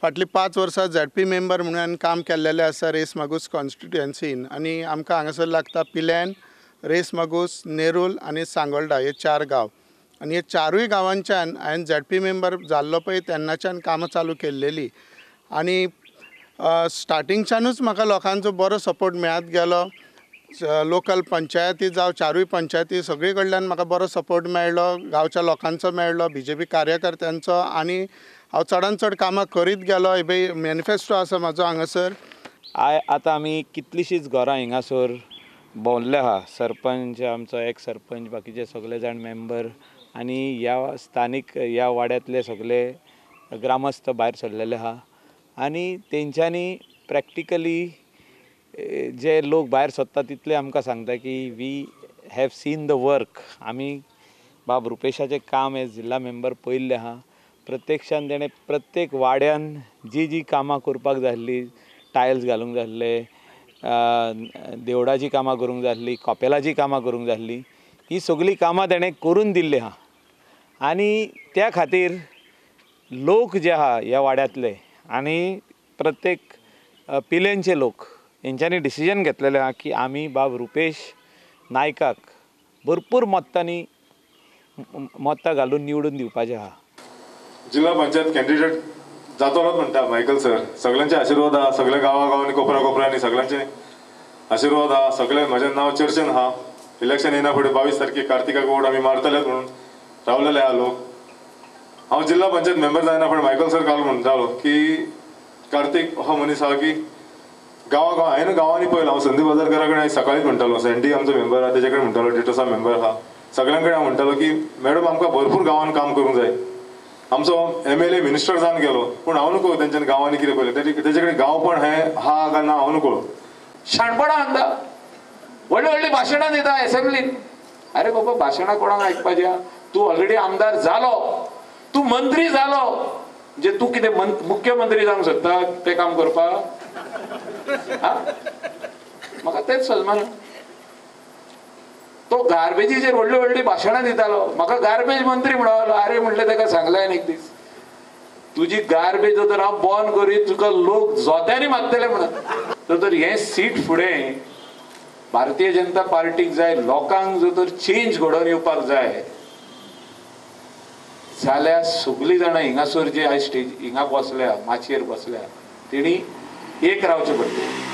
फाटलीं 5 वर्सां ZP member म्हणून काम केल्लेलें आसा रेस मागूस कॉन्स्टिट्युएन्सीन आनी आमकां हांगासर लागता पिल्यान, रेस मागूस, नेरूल आनी सांगोल्डा हे 4 गांव आनी हे 4ूय गांवांच्यान हांवें झेडपी मेंबर जाल्लो पळय तेन्नाच्यान कामां चालू केल्लेली आनी स्टार्टिंगच्यानूच म्हाका लोकांचो बरो सपोर्ट मेळत गेलो। लोकल पंचायती जावं 4ूय पंचायती सगळे कडल्यान म्हाका बरो सपोर्ट मेळ्ळो, गांवच्या लोकांचो मेळ्ळो, बीजेपी कार्यकर्त्यांचो आनी हांव चडान चड कामां करीत गेलो। हे मॅनिफेस्टो आसा म्हाजो हांगासर। आतां आमी कितलींशींच घरां हिंगासर भोंवल्ले आहा, सरपंच आमचो एक सरपंच, बाकीचे सगळे जाण मेंबर आनी ह्या स्थानीक ह्या वाड्यांतले सगळे ग्रामस्थ भायर सरलेले आहा आनी तेंच्यांनी प्रॅक्टिकली जे लोक भायर सरता तितले आमकां सांगता की we have seen the work. आमी बाब रुपेशाचें काम हे जिल्ला मेंबर पळयल्लें आहा, प्रत्यक्षान तेणें प्रत्येक वाड्यान जी जी कामां करपाक जाय आसली, टायल्स घालूंक जाय आसले, देवळाचीं कामां करूंक जाय आसलीं, कपेलाचीं कामां करूंक जाय आसलीं, ही सगळीं कामां तेणें करून दिल्लीं आहा आनी त्या खातीर लोक जे आहा ह्या वाड्यांतले आनी प्रत्येक पिलेनचे लोक हेंच्यांनी डिसिजन घेतलेलें आहा की आमी बाब रुपेश नायकाक भरपूर मतांनी मतां घालून निवडून दिवपाचें आहा। जिल्हा पंचायत कॅन्डिडेट जातलोच म्हणटा मायकल सर, सगळ्यांचे आशिर्वाद आहा, सगळ्या गांवा गांवांनी कोपरा कोपऱ्यांनी सगळ्यांचे आशिर्वाद आहा, सगळे म्हजें नांव चर्चेन आहा। इलेक्शन येना फुडें 22 तारखेक कार्तिकाक वोट आमी मारतलेच म्हणून रावलेले आहा लोक। हांव जिल्हा पंचायत मेंबर जायना फुडें मायकल सर काल म्हणटालो की कार्तीक हो मनीस आहा की गांवा गांव हांवें गांवांनी पळयलां। हांव संदीप बाजारकारा कडेन सकाळीच म्हणटालो, सँडी आमचो मेंबर आहा तेजे कडेन म्हणटालो, डिटोसा मेंबर आहा, सगळ्यां कडेन हांव म्हणटालो की मॅडम आमकां भरपूर गांवांत काम करूंक जाय। आमचो MLA minister जावन गेलो पूण हांव नको तेंच्यान गांवांनी कितें पळयलें, तेजे कडेन गांवपण हें आहा काय ना हांव नको। शाणपणां सांगता, व्हडली व्हडली भाशणां दिता एसेंब्लीन। अरे बाबा भाशणां कोणाक आयकपाचें? तूं ऑलरेडी आमदार जालो, तूं मंत्री जालो, म्हणजे तूं कितें मुख्यमंत्री जावंक सोदता तें काम करपाक? म्हाका तेंच सजमाना। तो गार्बेजीचेर व्हडली व्हडली भाशणां दितालो, म्हाका गार्बेज मंत्री म्हणलो। अरे म्हणलें ताका सांगलें हांवें एक दीस, तुजी गार्बेज जर हांव बंद करीत तुका लोक जोत्यांनी मारतले म्हणून। तर हें सीट फुडें भारतीय जनता पार्टीक जाय, लोकांक जर तर चेंज घडोवन येवपाक जाय जाल्यार सगळीं जाणां हिंगासर जे आयज स्टेज हिंगा बसल्या, माचयेर बसल्या, तेणी एक रावचें पडटलें।